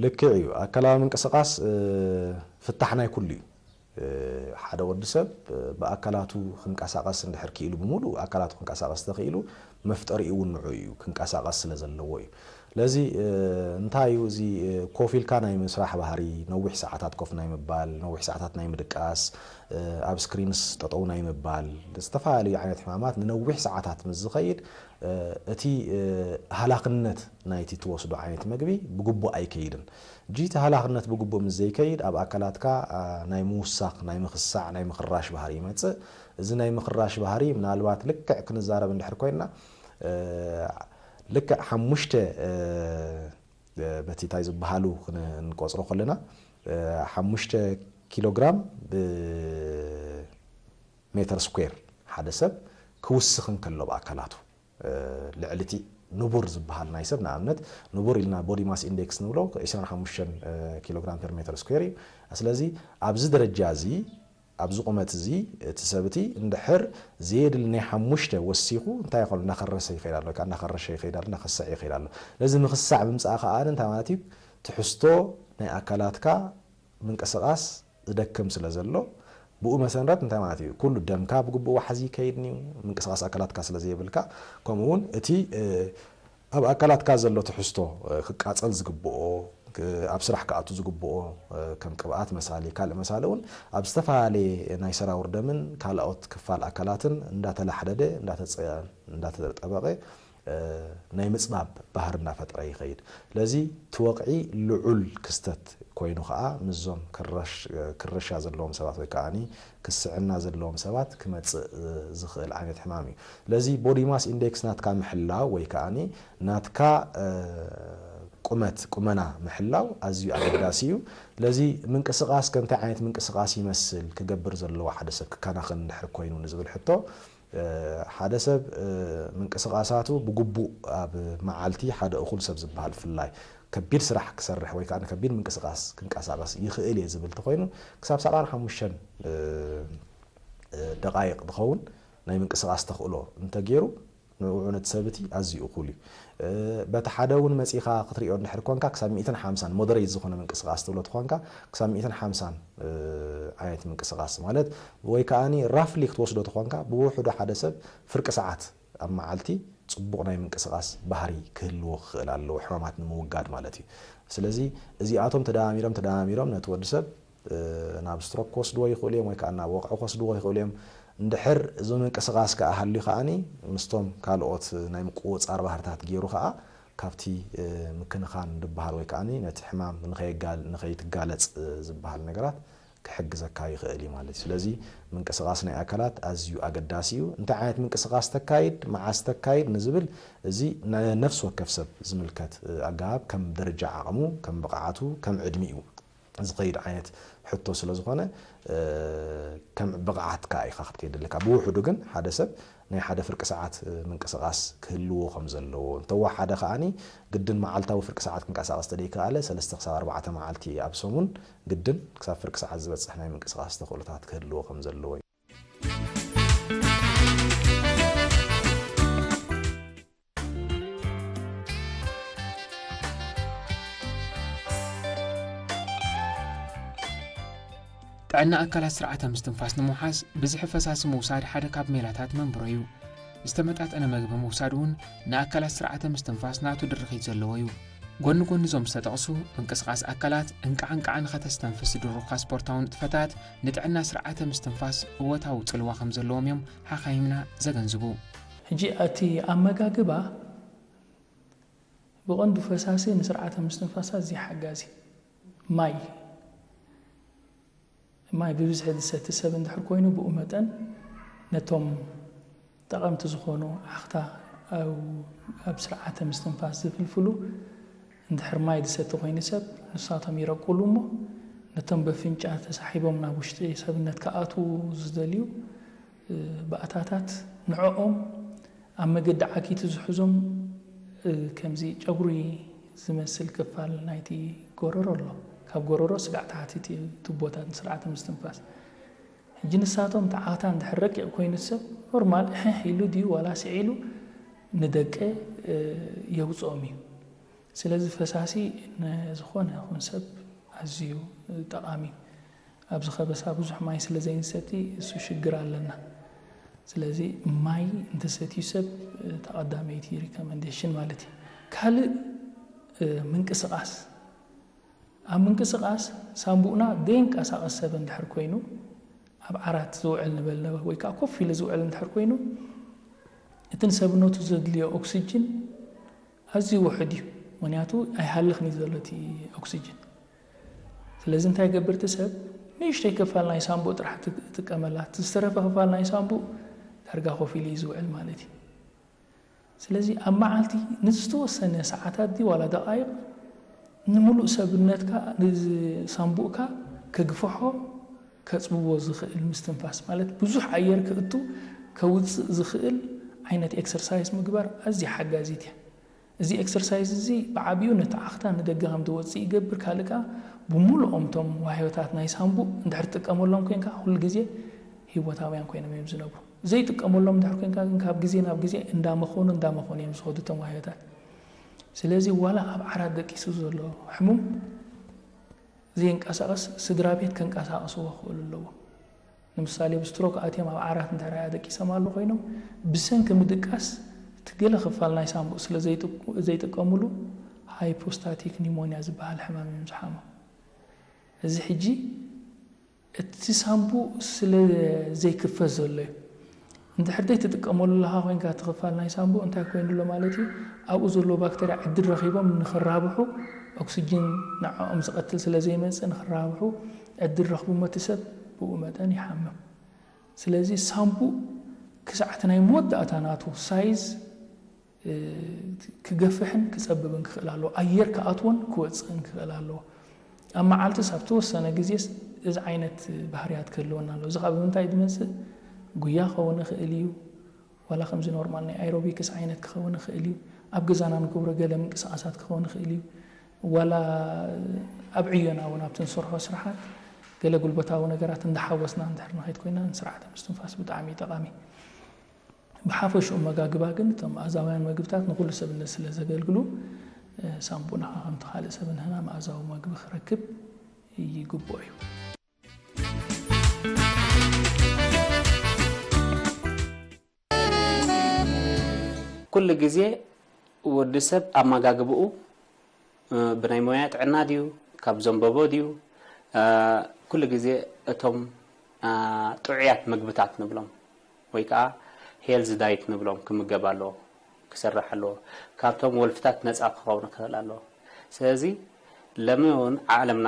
ልክዕ እዩ። ኣካላዊ ምንቅስቓስ ፍታሕ ናይ ኩሉ እዩ። ሓደ ወዲ ሰብ ብኣካላቱ ክንቀሳቐስ እንድሕር ክኢሉ፣ ብምሉእ ኣካላቱ ክንቀሳቐስ ተኽኢሉ፣ መፍጠሪኡ እውን ንዑ እዩ፣ ክንቀሳቐስ ስለ ዘለዎ እዩ። ስለዚ እንታይ እዩ እዚ ኮፍ ኢልካ ናይ ምስራሕ ባህሪ፣ ነዊሕ ሰዓታት ኮፍ ናይ ምባል፣ ነዊሕ ሰዓታት ናይ ምድቃስ፣ ኣብ ስክሪንስ ጠጠው ናይ ምባል፣ ዝተፈላለዩ ዓይነት ሕማማት ንነዊሕ ሰዓታት ምስ ዝኸይድ እቲ ሃላኽነት ናይቲ ትወስዶ ዓይነት መግቢ ብግቡእ ኣይከይድን። ጂ እቲ ሃላኽነት ብግቡእ ምስ ዘይከይድ ኣብ ኣካላትካ ናይ ምውሳኽ፣ ናይ ምኽሳዕ፣ ናይ ምኽራሽ ባህሪ ይመጽእ። እዚ ናይ ምኽራሽ ባህሪ ምናልባት ልክዕ ክንዛረብ እንድሕር ኮይንና ልክዕ ሓሙሽተ በቲ እንታይ ዝበሃሉ ክንቆፅሮ ከለና ሓሙሽተ ኪሎግራም ብሜተር ስኩዌር ሓደ ሰብ ክውስኽ እንከሎ ብኣካላቱ ልዕሊ እቲ ንቡር ዝበሃል ናይ ሰብ ንኣብነት ንቡር ኢልና ቦዲ ማስ ኢንዴክስ ንብሎ ዕስራን ሓሙሽተን ኪሎግራም ፐር ሜተር ስኩዌር እዩ። ስለዚ ኣብዚ ደረጃ እዚ ኣብዚ ቁመት እዚ እቲ ሰብ እቲ እንድሕር ዘየድሊ ናይ ሓሙሽተ ወሲኹ እንታይ ይኾን እናኸረሰ ይኸይድ ኣሎ ወይ ከዓ እናኸረሸ ይኸይድ ኣሎ እናኸሰዐ ይኸይድ ኣሎ። ስለዚ ምኽሳዕ ምምፃእ ከዓ እንታይ ማለት እዩ? ትሕዝቶ ናይ ኣካላትካ ምንቅስቃስ ዝደክም ስለ ዘሎ ብኡ መሰረት እንታይ ማለት እዩ? ኩሉ ደምካ ብግቡእ ዋሕዚ ይከይድን እዩ ምንቅስቃስ ኣካላትካ ስለ ዘየብልካ። ከምኡ እውን እቲ ኣብ ኣካላትካ ዘሎ ትሕዝቶ ክቃፀል ዝግብኦ ኣብ ስራሕ ክኣቱ ዝግብኦ ከም ቅብኣት መሳሊ ካልእ መሳሊ እውን ኣብ ዝተፈላለየ ናይ ሰራውር ደምን ካልኦት ክፋል ኣካላትን እንዳተላሕደደ እንዳተጠበቐ ናይ ምፅባብ ባህር እናፈጠረ ይኸይድ። ስለዚ እቲ ወቕዒ ልዑል ክስተት ኮይኑ ከዓ ምስዞም ክረሻ ዘለዎም ሰባት ወይ ከዓ ክስዕና ዘለዎም ሰባት ክመፅእ ዝኽእል ዓይነት ሕማም እዩ። ስለዚ ቦዲ ማስ ኢንዴክስ ናትካ ምሕላው ወይ ከዓ ናትካ ቁመት ቁመና ምሕላው ኣዝዩ ኣገዳሲ እዩ። ስለዚ ምንቅስቃስ ከምታይ ዓይነት ምንቅስቃስ ይመስል ክገብር ዘለዎ ሓደ ሰብ ክከናኸን እንድሕር ኮይኑ ንዝብል ሕቶ ሓደ ሰብ ምንቅስቃሳቱ ብግቡእ ኣብ መዓልቲ ሓደ እኹል ሰብ ዝበሃል ብፍላይ ከቢድ ስራሕ ክሰርሕ ወይ ከዓ ከቢድ ምንቅስቃስ ክንቀሳቀስ ይኽእል እየ ዝብል እንተኮይኑ ክሳብ ሰብዓን ሓሙሽተን ደቃይቅ ዝኸውን ናይ ምንቅስቃስ ተኽእሎ እንተገይሩ ንዕኡ ነቲ ሰብ እቲ ኣዝዩ እኹል እዩ። በቲ ሓደ እውን መፂኻ ክትሪኦ እንድሕር ኮንካ ክሳብ ሚእትን ሓምሳን ሞደሬት ዝኾነ ምንቅስቃስ ትብሎ ተኾንካ ክሳብ ሚእትን ሓምሳን ዓይነት ምንቅስቃስ ማለት ወይ ከዓኒ ራፍሊ ክትወስዶ ተኾንካ ብውሕዱ ሓደ ሰብ ፍርቂ ሰዓት ኣብ መዓልቲ ፅቡቕ ናይ ምንቅስቃስ ባህሪ ክህልዎ ክኽእል ኣለዎ ሕማማት ንምውጋድ ማለት እዩ። ስለዚ እዚኣቶም ተደማሚሮም ተደማሚሮም ነቲ ወዲ ሰብ ናብ ስትሮክ ክወስድዎ ይኽእሉ እዮም ወይ ከዓ ናብ ወቕዒ ክወስድዎ ይኽእሉ እዮም። እንድሕር እዚ ምንቅስቃስ ከዓ ሃልዩ ከዓኒ ምስቶም ካልኦት ናይ ምቁፅፃር ባህርታት ገይሩ ከዓ ካብቲ ምክንኻን ዝበሃል ወይ ከዓኒ ነቲ ሕማም ንኸይትጋለፅ ዝበሃል ነገራት ክሕግዘካ ይኽእል እዩ ማለት እዩ። ስለዚ ምንቅስቃስ ናይ ኣካላት ኣዝዩ ኣገዳሲ እዩ። እንታይ ዓይነት ምንቅስቃስ ተካይድ፣ መዓስ ተካይድ ንዝብል እዚ ነፍሲ ወከፍ ሰብ ዝምልከት ኣገባብ ከም ደረጃ ዓቕሙ፣ ከም ብቕዓቱ፣ ከም ዕድሚኡ ዝኸይድ ዓይነት ሕቶ ስለ ዝኾነ ከም ብቕዓትካ ኢኻ ክትከይድ ኣለካ። ብውሕዱ ግን ሓደ ሰብ ናይ ሓደ ፍርቂ ሰዓት ምንቅስቃስ ክህልዎ ከም ዘለዎ እንተወሓደ ከዓኒ ግድን መዓልታዊ ፍርቂ ሰዓት ክንቀሳቀስ ተደይከኣለ ሰለስተ ክሳብ ኣርባዕተ መዓልቲ ኣብ ሰሙን ግድን ክሳብ ፍርቂ ሰዓት ዝበፅሕ ናይ ምንቅስቃስ ተኽእሎታት ክህልዎ ከም ዘለዎ እዩ። ጥዕና ኣካላት ስርዓተ ምስትንፋስ ንምውሓስ ብዝሒ ፈሳሲ ምውሳድ ሓደ ካብ ሜላታት መንብሮ እዩ። ዝተመጣጠነ መግቢ ምውሳድ እውን ንኣካላት ስርዓተ ምስትንፋስ ናቱ ድርኺት ዘለዎ እዩ። ጎኒ ጎኒ እዞም ዝተጠቕሱ ምንቅስቓስ ኣካላት እንቃዕ እንቃዕ ንኸተስተንፍስ ዝድርኹኻ ስፖርታዊ ንጥፈታት ንጥዕና ስርዓተ ምስትንፋስ እወታዊ ጽልዋ ከም ዘለዎም እዮም ሓኻይምና ዘገንዝቡ። ሕጂ እቲ ኣመጋግባ ብቐንዱ ፈሳሲ ንስርዓተ ምስትንፋስ ኣዝዩ ሓጋዚ ማይ ማይ ብብዝሒ ዝሰቲ ሰብ እንድሕር ኮይኑ ብኡ መጠን ነቶም ጠቐምቲ ዝኾኑ ዓኽታ ኣብ ስርዓተ ምስትንፋስ ዝፍልፍሉ እንድሕር ማይ ዝሰቲ ኮይኑ ሰብ ንሳቶም ይረቁሉ እሞ ነቶም በፍንጫ ተሳሒቦም ናብ ውሽጢ ሰብነት ክኣትዉ ዝደልዩ ባእታታት ንዕኦም ኣብ መገዲ ዓኪቱ ዝሕዞም ከምዚ ጨጉሪ ዝመስል ክፋል ናይቲ ጎረሮ ኣሎ። ካብ ጎረሮ ስጋዕ ታሕቲ እቲ ቱቦታት ስርዓተ ምስትንፋስ። ሕጂ ንሳቶም ተዓታ እንድሕር ረቂቕ ኮይኑ ሰብ ኖርማል እሕሕ ኢሉ ድዩ ዋላ ስዒሉ ንደቀ የውፅኦም እዩ። ስለዚ ፈሳሲ ንዝኾነ ይኹን ሰብ ኣዝዩ ጠቓሚ እዩ። ኣብዚ ከበሳ ብዙሕ ማይ ስለ ዘይንሰቲ እሱ ሽግር ኣለና። ስለዚ ማይ እንተሰትዩ ሰብ እታ ቀዳመይቲ ሪኮመንዴሽን ማለት እዩ። ካልእ ምንቅስቓስ ኣብ ምንቅስቓስ ሳንቡእና ደይንቀሳቐስ ሰብ እንድሕር ኮይኑ ኣብ ዓራት ዝውዕል ንበል ነበ ወይ ከዓ ኮፍ ኢሉ ዝውዕል እንድሕር ኮይኑ እቲ ንሰብነቱ ዘድልዮ ኦክስጅን ኣዝዩ ውሑድ እዩ። ምክንያቱ ኣይሃልኽን እዩ ዘሎ እቲ ኦክስጅን። ስለዚ እንታይ ይገብር እቲ ሰብ ንእሽተይ ክፋል ናይ ሳንቡእ ጥራሕ ትጥቀመላ፣ እቲ ዝተረፈ ክፋል ናይ ሳንቡእ ዳርጋ ኮፍ ኢሉ እዩ ዝውዕል ማለት እዩ። ስለዚ ኣብ መዓልቲ ንዝተወሰነ ሰዓታት ድዩ ዋላ ደቓይቕ፣ ንምሉእ ሰብነትካ፣ ንሳምቡእካ ከግፍሖ፣ ከጽብቦ ዝኽእል ምስትንፋስ፣ ማለት ብዙሕ ኣየር ክእቱ ከውጽእ ዝኽእል ዓይነት ኤክሰርሳይዝ ምግባር ኣዝያ ሓጋዚት እያ። እዚ ኤክሰርሳይዝ እዚ ብዓቢኡ ነቲ ዓኽታ ንደገ ከም ዝወጽእ ይገብር። ካልእ ከኣ ብምሉኦም እቶም ዋህዮታት ናይ ሳምቡእ እንድሕር ትጥቀመሎም ኮንካ፣ ኩሉ ግዜ ህይወታውያን ኮይኖም እዮም ዝነብሩ። ዘይጥቀመሎም እንድሕር ኮንካ ግን ካብ ግዜ ናብ ግዜ እንዳመኾኑ እንዳመኾኑ እዮም ዝኸዱ እቶም ዋህዮታት። ስለዚ ዋላ ኣብ ዓራት ደቂሱ ዘሎ ሕሙም ዘይንቀሳቐስ ስድራ ቤት ከንቀሳቐስዎ ክኽእሉ ኣለዎም። ንምሳሌ ብስትሮክ ኣትዮም ኣብ ዓራት እንድሕር ኣደቂሶም ኣሎ ኮይኖም ብሰንኪ ምድቃስ እቲ ገለ ክፋል ናይ ሳምቡእ ስለ ዘይጥቁ- ዘይጥቀሙሉ ሃይፖስታቲክ ኒሞንያ ዝበሃል ሕማም እዮም ዝሓሙ። እዚ ሕጂ እቲ ሳምቡእ ስለ ዘይክፈት ዘሎ እዩ። እንድሕር ዘይትጥቀመሉ ኣለኻ ኮይንካ እቲ ክፋል ናይ ሳምቡእ እንታይ ኮይኑ ኣሎ ማለት እዩ? ኣብኡ ዘሎ ባክተርያ ዕድል ረኺቦም ንኽራብሑ ኦክስጅን ንዕኦም ዝቐትል ስለ ዘይመጽእ ንኽራብሑ ዕድል ረኽቡ እሞ እቲ ሰብ ብኡ መጠን ይሓምም። ስለዚ ሳምቡእ ክሳዕ እቲ ናይ መወዳእታ ናቱ ሳይዝ ክገፍሕን ክጸብብን ክኽእል ኣለዎ። ኣየር ክኣትዎን ክወጽእን ክኽእል ኣለዎ። ኣብ መዓልትስ ኣብ ተወሰነ ግዜስ እዚ ዓይነት ባህርያት ክህልወና ኣለዎ። እዚ ካብ ምንታይ ዝመጽእ? ጉያ ክኸውን ይኽእል እዩ። ዋላ ከምዚ ኖርማል ናይ ኣይሮቢክስ ዓይነት ክኸውን ይኽእል እዩ። ኣብ ገዛና ንገብሮ ገለ ምንቅስቓሳት ክኸውን ይኽእል እዩ። ዋላ ኣብ ዕዮና እውን ኣብቲ ንሰርሖ ስራሓት ገለ ጉልበታዊ ነገራት እንዳሓወስና እንድሕር ንኸይድ ኮይና ንስርዓተ ምስትንፋስ ብጣዕሚ እዩ ጠቓሚ። ብሓፈሽኡ መጋግባ ግን እቶም መኣዛውያን መግብታት ንኹሉ ሰብነት ስለ ዘገልግሉ ሳምቡእና ከምቲ ካልእ ሰብ ንህና መኣዛዊ መግቢ ክረክብ ይግብኦ እዩ። ኩሉ ግዜ ወዲ ሰብ ኣመጋግብኡ ብናይ ሞያ ጥዕና ድዩ ካብ ዘንበቦ ድዩ ኩሉ ግዜ እቶም ጥዑያት ምግብታት ንብሎም ወይ ከዓ ሄልዝ ዳይት ንብሎም ክምገብ ኣለዎ፣ ክሰርሕ ኣለዎ። ካብቶም ወልፍታት ነፃ ክኸውን ክኽእል ኣለዎ። ስለዚ ለሚ እውን ዓለምና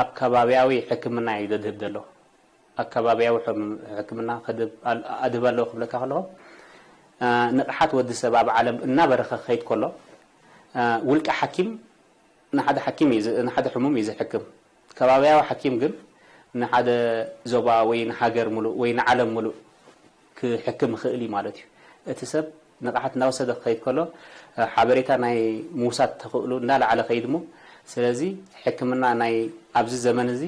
ኣብ ከባቢያዊ ሕክምና እዩ ዘድህብ ዘሎ። ኣብ ከባቢያዊ ሕክምና ኣድህብ ኣለዎ ክብለካ ከለኹ ንቕሓት ወዲ ሰብ ኣብ ዓለም እናበረኸ ክኸይድ ከሎ ውልቀ ሓኪም ንሓደ ሓኪም እዩ ንሓደ ሕሙም እዩ ዝሕክም። ከባቢያዊ ሓኪም ግን ንሓደ ዞባ ወይ ንሃገር ሙሉእ ወይ ንዓለም ሙሉእ ክሕክም ይኽእል እዩ ማለት እዩ። እቲ ሰብ ንቕሓት እናወሰደ ክኸይድ ከሎ ሓበሬታ ናይ ምውሳድ ተኽእሉ እንዳለዓለ ከይድ እሞ ስለዚ ሕክምና ናይ ኣብዚ ዘመን እዚ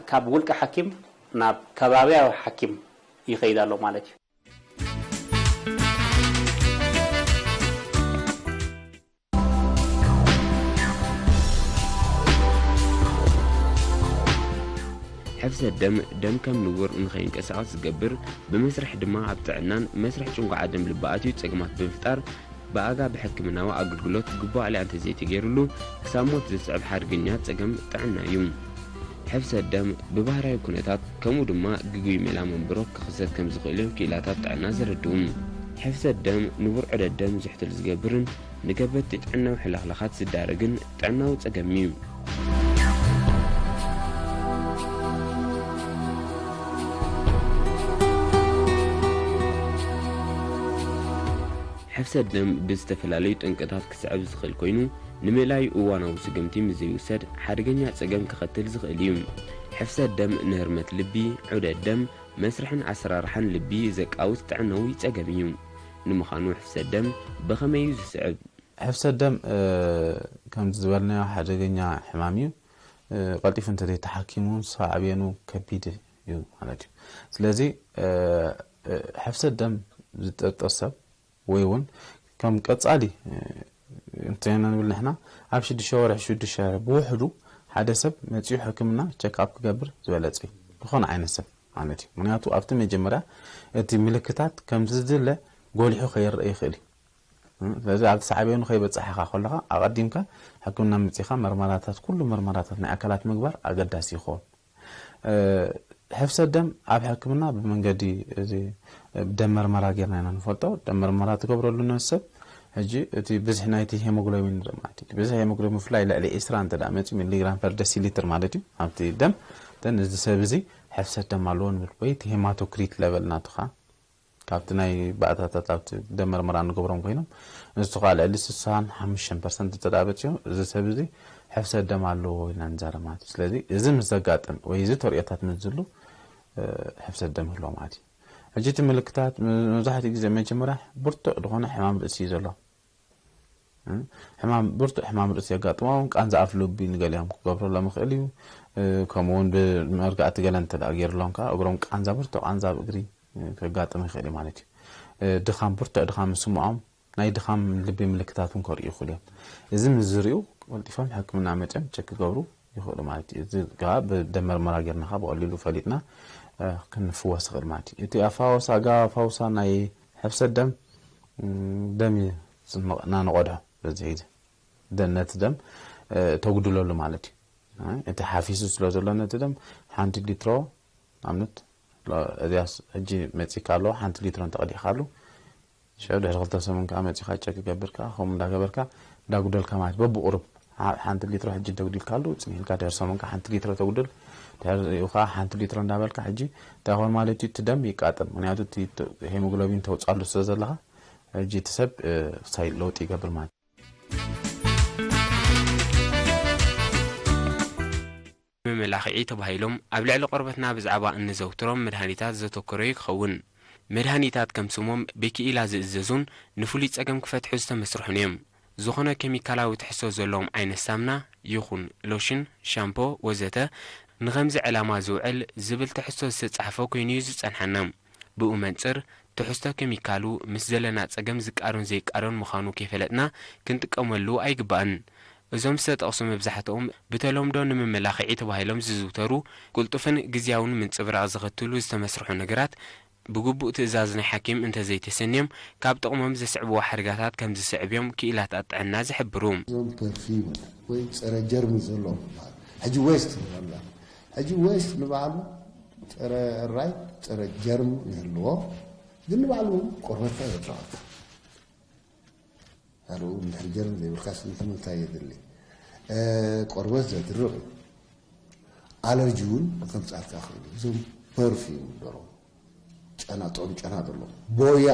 ካብ ውልቀ ሓኪም ናብ ከባቢያዊ ሓኪም ይኸይድ ኣሎ ማለት እዩ። ሕፍሰት ደም፣ ደም ከም ንቡር ንኸይንቀሳቐስ ዝገብር፣ ብመስርሕ ድማ ኣብ ጥዕናን መስርሕ ጭንጓዓ ደም ልቢ ኣትዩ ጸገማት ብምፍጣር፣ ብኣጋ ብሕክምናዊ ኣገልግሎት ግቡእ ኣልያ እንተዘይተገይሩሉ፣ ክሳብ ሞት ዘስዕብ ሓደገኛ ጸገም ጥዕና እዩ። ሕፍሰት ደም ብባህርያዊ ኩነታት ከምኡ ድማ ግጉይ ሜላ መንብሮ ክኽሰት ከም ዝኽእል እዮም ክኢላታት ጥዕና ዘረድኡ። ሕፍሰት ደም ንቡር ዑደት ደም ዝሕትል ዝገብርን ንከበድቲ ጥዕናዊ ሕልኽላኻት ዝዳረግን ጥዕናዊ ጸገም እዩ። ሕፍሰት ደም ብዝተፈላለዩ ጠንቅታት ክስዕብ ዝኽእል ኮይኑ፣ ንምእላዩ እዋናዊ ስጉምቲ ምስ ዘይውሰድ ሓደገኛ ጸገም ከኸትል ዝኽእል እዩ። ሕፍሰት ደም ንህርመት ልቢ፣ ዑደት ደም፣ መስርሕን ኣሰራርሓን ልቢ ዘቃውስ ጥዕናዊ ጸገም እዩ። ንምዃኑ ሕፍሰት ደም ብኸመይ እዩ ዝስዕብ? ሕፍሰት ደም ከምቲ ዝበልናዮ ሓደገኛ ሕማም እዩ። ቀልጢፉ እንተዘይተሓኪሙ ሳዕቤኑ ከቢድ እዩ ማለት እዩ። ስለዚ ሕፍሰት ደም ዝጥርጥር ሰብ ወይ እውን ከም ቀፃሊ እንተና ንብል ንሕና ኣብ ሽዱሽተ ወርሒ ሽዱሽተ ወርሒ ብውሕዱ ሓደ ሰብ መፂኡ ሕክምና ቸክኣፕ ክገብር ዝበለፀ እዩ። ዝኾነ ዓይነት ሰብ ማለት እዩ። ምክንያቱ ኣብቲ መጀመርያ እቲ ምልክታት ከምዚ ዝድለ ጎሊሑ ከይረአ ይኽእል እዩ። ስለዚ ኣብቲ ሳዕቤኑ ከይበፃሕኻ ከለኻ ኣቐዲምካ ሕክምና መፂኻ መርመራታት ኩሉ መርመራታት ናይ ኣካላት ምግባር ኣገዳሲ ይኸውን። ሕፍሰት ደም ኣብ ሕክምና ብመንገዲ እዚ ደም መርመራ ጌርና ኢና ንፈልጦ። ደም መርመራ ትገብረሉ ነፍሲ ሰብ ሕጂ እቲ ብዝሒ ናይቲ ሄሞግሎቢን ንርኢ ማለት እዩ። ብዝሒ ሄሞግሎቢን ብፍላይ ልዕሊ ዒስራ እንተ ደኣ መፂኡ ሚሊግራም ፐር ደሲሊትር ማለት እዩ ኣብቲ ደም እተን እዚ ሰብ እዚ ሕፍሰት ደም ኣለዎ ንብል ወይ እቲ ሄማቶክሪት ለቨል ናቱ ከዓ ካብቲ ናይ ባእታታት ኣብቲ ደም መርመራ እንገብሮም ኮይኖም፣ እዚ ከዓ ልዕሊ ስሳን ሓሙሽተን ፐርሰንት እንተ ደኣ በፂሑ፣ እዚ ሰብ እዚ ሕፍሰት ደም ኣለዎ ኢልና ንዛረብ ማለት እዩ። ስለዚ እዚ ምስ ዘጋጥም ወይ እዚ ተርእዮታት ምስ ዝህሉ፣ እ፣ ሕፍሰት ደም ይህልዎ ማለት እዩ። ሕጂ እቲ ምልክታት ም-፣ መብዛሕትኡ ግዜ መጀመርያ ብርቱዕ ዝኾነ ሕማም ርእሲ እዩ ዘሎ። እ፣ ሕማም፣ ብርቱዕ ሕማም ርእሲ የጋጥሞም፣ ቃንዛ ኣፍ ልቢ ንገሊኦም ክገብረሎም ይኽእል እዩ። እ፣ ከምኡ እውን ብመርጋእቲ ገለ እንተ ደኣ ገይርሎም ከኣ እግሮም ቃንዛ፣ ብርቱዕ ቃንዛ ኣብ እግሪ፣ እ፣ ከጋጥም ይኽእል እዩ ማለት እዩ። እ፣ ድኻም፣ ብርቱዕ ድኻም ዝስምዖም፣ ናይ ድኻም ልቢ ምልክታት እውን ከርእዩ ይኽእሉ እዮም። እዚ ምስ ዝርእዩ ቀልጢፎም ሕክምና መፅዮም ቸክ ክገብሩ ይኽእሉ ማለት እዩ። እዚ ከኣ ብደም መርመራ ጌርና ከኣ ብቐሊሉ ፈሊጥና፣ እ፣ ክንፍወስ ይኽእል ማለት እዩ። እቲ ኣፋወሳ፣ ኣገባብ ኣፋወሳ ናይ ሕፍሰት ደም፣ ም፣ ደም እዩ ዝመ-፣ እናንቐድሖ በዚ ሒዚ። ደ-፣ ነቲ ደም፣ እ፣ ተጉድለሉ ማለት እዩ። እ፣ እቲ ሓፊሱ ስለ ዘሎ ነቲ ደም ሓንቲ ሊትሮ፣ ንኣብነት፣ ሎ-፣ እዚኣስ ሕጂ መጺካ ኣሎ፣ ሓንቲ ሊትሮ እንተቐዲሕካሉ፣ ሸው ድሕሪ ክልተ ሰሙን ከኣ መጺኻ ቸክ ገብርካ፣ ከምኡ እንዳገበርካ እንዳጉደልካ ማለት በብቑሩብ ሓ-፣ ሓንቲ ሊትሮ ሕጂ እንተጉዲልካሉ፣ ጽኒሕልካ ድሕሪ ሰሙን ከኣ ሓንቲ ሊትሮ ተጉድል፣ ድሕሪኡ ከኣ ሓንቲ ሊትሮ እንዳበልካ፣ ሕጂ እንታይ ይኾን ማለት እዩ? እቲ ደም ይቃጠል። ምክንያቱ እቲ ተ-፣ ሄሞግሎቢን ተውጻሉ ስለ ዘለኻ፣ ሕጂ እቲ ሰብ፣ እ፣ ሳይ ለውጢ ይገብር ማለት እዩ። መመላኽዒ ተባሂሎም ኣብ ልዕሊ ቆርበትና ብዛዕባ እንዘውትሮም መድሃኒታት ዘተኮረ ክኸውን። መድሃኒታት ከም ስሞም ብክኢላ ዝእዘዙን ንፍሉይ ጸገም ክፈትሑ ዝተመስርሑን እዮም። ዝኾነ ኬሚካላዊ ትሕዝቶ ዘለዎም ዓይነት ሳምና ይኹን ሎሽን፣ ሻምፖ ወዘተ ንኸምዚ ዕላማ ዝውዕል ዝብል ትሕዝቶ ዝተጻሕፈ ኮይኑ እዩ ዝጸንሓና። ብኡ መንጽር ትሕዝቶ ኬሚካሉ ምስ ዘለና ጸገም ዝቃሮን ዘይቃሮን ምዃኑ ከይፈለጥና ክንጥቀመሉ ኣይግባእን። እዞም ዝተጠቕሱ መብዛሕትኦም ብተለምዶ ንመመላኽዒ ተባሂሎም ዝዝውተሩ፣ ቅልጡፍን ግዝያውን ምንጽብራቕ ዘኸትሉ ዝተመስርሑ ነገራት፣ ብግቡእ ትእዛዝ ናይ ሓኪም እንተዘይተሰንዮም፣ ካብ ጥቕሞም ዘስዕብዎ ሓደጋታት ከም ዝስዕብ እዮም ክኢላታት ጥዕና ዝሕብሩ። እዞም ፐርፊውም ወይ ጸረ ጀርሚ ዘለዎም ይበሃል። ሕጂ ዌስት ንብሎም። ሕጂ ዌስት ንባዕሉ ጸረ እራይ፣ ጸረ ጀርሚ ይህልዎ፣ ግን ንባዕሉ ቆርበትካ የድርቐካ። ካልኡ እንድሕር ጀርሚ ዘይብልካስ እንታይ የድሊ? እ፣ ቆርበት ዘድርቕ እዩ። ኣለርጂ እውን ከምጽኣልካ ይኽእል እዩ። እዞም ፐርፊውም ደሎ ጨና፣ ጥዑም ጨና ደሎ፣ ቦያ፣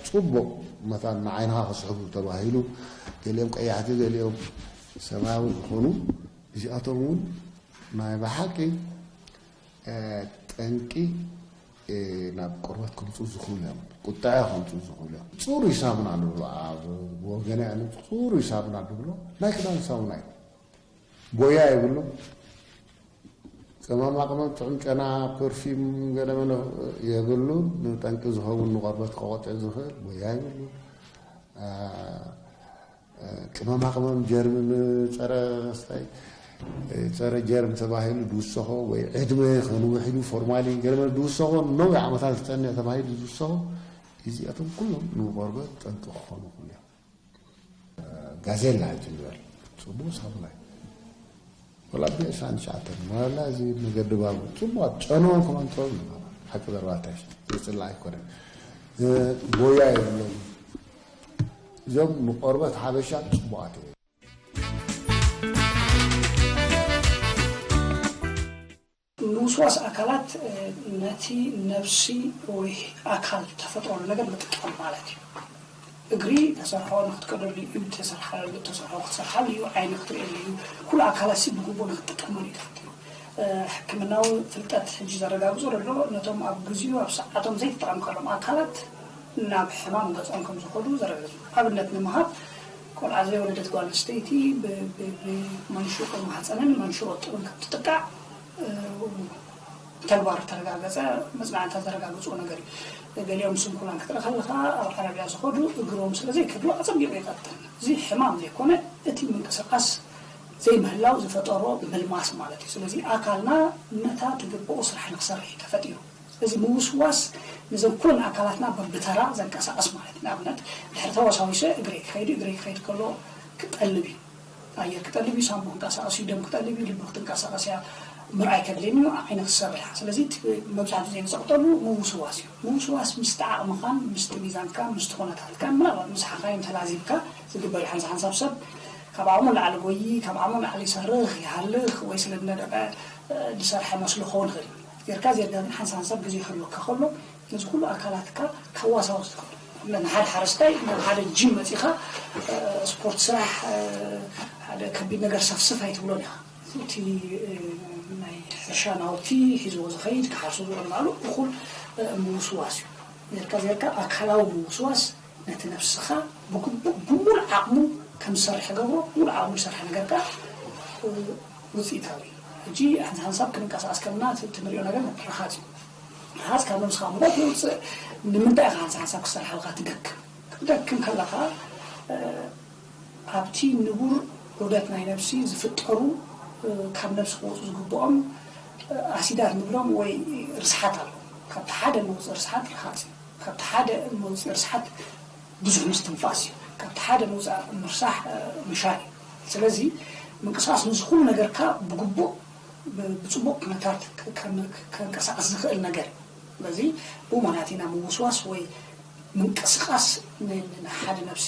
ጽቡቕ መታን ንዓይንኻ ክስሕቡ ተባሂሉ፣ ገሊኦም ቀያሕቲ፣ ገሊኦም ሰማያዊ ዝኾኑ፣ እዚኣቶም እውን ናይ ብሓቂ፣ እ፣ ጠንቂ፣ እ፣ ናብ ቆርበት ከምጽኡ ዝኽእሉ እዮም። ቁጥዐ ከምጽኡ ዝኽእሉ እዮም። ጽሩይ ሳሙና ንብሎ፣ ኣብ ወገነ ኣነ ጽሩይ ሳሙና ንብሎ፣ ናይ ክዳን ሳሙና እዩ። ቦያ የብሉ። ቅመማ ቅመም፣ ጥዑም ጨና፣ ፐርፊም፣ ገለ መለ የብሉ። ንጠንቂ ዝኸውን ንቆርበት ከቆጥዕ ዝኽእል ቦያ የብሉ። አ፣ አ፣ ቅመማ ቅመም ጀርሚ፣ ጸረ ስታይ፣ ጸረ ጀርም ተባሂሉ ዝውሰኾ ወይ ዕድመ ከንውሕ ኢሉ ፎርማሊን ገለ መለ ዝውሰኾ፣ ነዊሕ ዓመታት ዝጸንሕ ተባሂሉ ዝውሰኾ፣ እዚኣቶም ኩሎም ንቆርበት ጠንቂ ክኾኑ ይኽእሉ እዮም። ጋዜላ ሕጂ ንበል፣ ጽቡቕ ሳሙና እዩ። ወላ ብዒስራን ትሽዓተን፣ ወላ እዚ መገዲ ባቡር፣ ጽቡቓት ጨንኦም ከመንጥሮም እዩ። ሓቂ ዘረባታሽ ዘጽላእ ኣይኮነን። እ፣ ቦያ የብሎም። እዞም ንቆርበት ሓበሻ ጽቡቓት እዮም። ምውስዋስ ኣካላት፣ እ፣ ነቲ ነብሲ ወይ ኣካል ተፈጥሮ ነገር ምጥቃም ማለት እዩ። እግሪ ተሰርሖ ንክትከደሉ እዩ፣ ተሰርሓ-፣ ተሰርሖ ክትሰርሓሉ እዩ፣ ዓይኒ ክትርእየሉ እዩ። ኩሉ ኣካላት ሲ ብግቡእ ንክትጥቀመሉ እዩ ተፈጢሩ። እ፣ ሕክምናዊ ፍልጠት ሕጂ ዘረጋግጾ ዘሎ ነቶም ኣብ ግዚኡ ኣብ ሰዓቶም ዘይተጠቐምካሎም ኣካላት ናብ ሕማም ገጾም ከም ዝኸዱ ዘረጋግጹ። ኣብነት ንምሃብ፣ ቆልዓ ዘይወለደት ጓል ኣንስተይቲ ብ-፣ ብ-፣ ብመንሽሮ ማህጸንን መንሽሮ ጡብን ከም ትጥቃዕ፣ እ፣ ብተግባር ዝተረጋገጸ መጽናዕትታት ዘረጋግጽዎ ነገር እዩ። ገሊኦም ስንኩላን ክትርኢ ከለኻ ኣብ ዓረብያ ዝኸዱ እግሮም ስለ ዘይከዱ ኣጸቢቑ ይቐጥን። እዚ ሕማም ዘይኮነ እቲ ምንቅስቓስ ዘይምህላው ዝፈጠሮ ምልማስ ማለት እዩ። ስለዚ ኣካልና ነታ ትግብኦ ስራሕ ንክሰርሕ እዩ ተፈጢሩ። እዚ ምውስዋስ ነዘን ኩለን ኣካላትና በብተራ ዘንቀሳቕስ ማለት እዩ። ንኣብነት ድሕሪ ተወሳዊሰ እግረይ ክኸይድ እዩ፣ እግረይ ክኸይድ ከሎ ክጠልብ እዩ። ኣየር ክጠልብ እዩ፣ ሳንቡእ ክንቀሳቐስ እዩ፣ ደም ክጠልብ እዩ፣ ልቢ ክትንቀሳቐስ እያ። ምርኣይ ከድልየኒ እዩ፣ ዓይኒ ክሰርሕ እያ። ስለዚ እቲ መብዛሕትኡ ግዜ ንጸቕጠሉ ምውስዋስ እዩ። ምውስዋስ ምስቲ ዓቕምኻን ምስቲ ሚዛንካን ምስቲ ኩነታትካን ምናልባት ምስ ሓኻይም ተላዚብካ ዝግበር እዩ። ሓንሳብ ሓንሳብ ሰብ ካብ ዓቕሙ ንላዕሊ ጎዪ፣ ካብ ዓቕሙ ንላዕሊ ይሰርኽ፣ ይሃልኽ ወይ ስለ ዝነደቐ፣ እ፣ ዝሰርሐ መስሉ ክኸውን ይኽእል እዩ። ጌርካ ዜርጋ ግን ሓንሳብ ሓንሳብ ግዜ ክህልወካ ከሎ ነዚ ኩሉ ኣካላትካ ከዋሳውስ ትኽእል። ንኣብነት ንሓደ ሓረስታይ ናብ ሓደ ጂም መጺኻ ስፖርት ስራሕ፣ ሓደ ከቢድ ነገር ሰፍስፍ ኣይትብሎን ኢኻ። እቲ ናይ ሕርሻ ናውቲ ሒዝዎ ዝኸይድ ክሓርሱ ዝብሎ ባዕሉ እኹል ምውስዋስ እዩ። ጌርካ ጌርካ ኣካላዊ ምውስዋስ ነቲ ነብስኻ ብግቡእ ብሙሉእ ዓቕሙ ከም ዝሰርሕ ይገብሮ። ሙሉእ ዓቕሙ ዝሰርሕ ነገር ከኣ ውፅኢታዊ እዩ። ሕጂ ሓንሳብ ሓንሳብ ክንንቀሳቐስ ከለና እቲ ትንሪኦ ነገር ረሃፅ እዩ። ረሃፅ ካብ ነብስኻ እሞ ከይውፅእ ንምንታይ ኢኻ ሓንሳብ ሓንሳብ ክሰርሓልካ ትደክም? ክትደክም ከለኻ ኣብቲ ንቡር ዑደት ናይ ነብሲ ዝፍጠሩ ካብ ነብሲ ክወፁ ዝግብኦም ኣሲዳት ንብሎም ወይ ርስሓት ኣሎ። ካብቲ ሓደ መውፅኢ ርስሓት ረሃፅ እዩ። ካብቲ ሓደ መውፅኢ ርስሓት ብዙሕ ምስትንፋስ እዩ። ካብቲ ሓደ መውፃእ ምርሳሕ ምሻል እዩ። ስለዚ ምንቅስቃስ ንዝኹሉ ነገርካ ብግቡእ ብፅቡቅ ኩነታት ከንቀሳቀስ ዝኽእል ነገር እዩ። ስለዚ ብኡ ምክንያት ኢና ምውስዋስ ወይ ምንቅስቃስ ንሓደ ነብሲ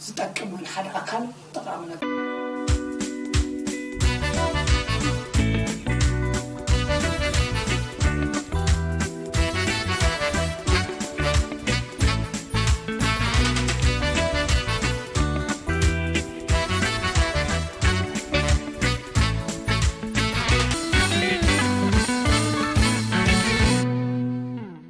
ዝጠቅም ወይ ንሓደ ኣካል ጠቃሚ ነገር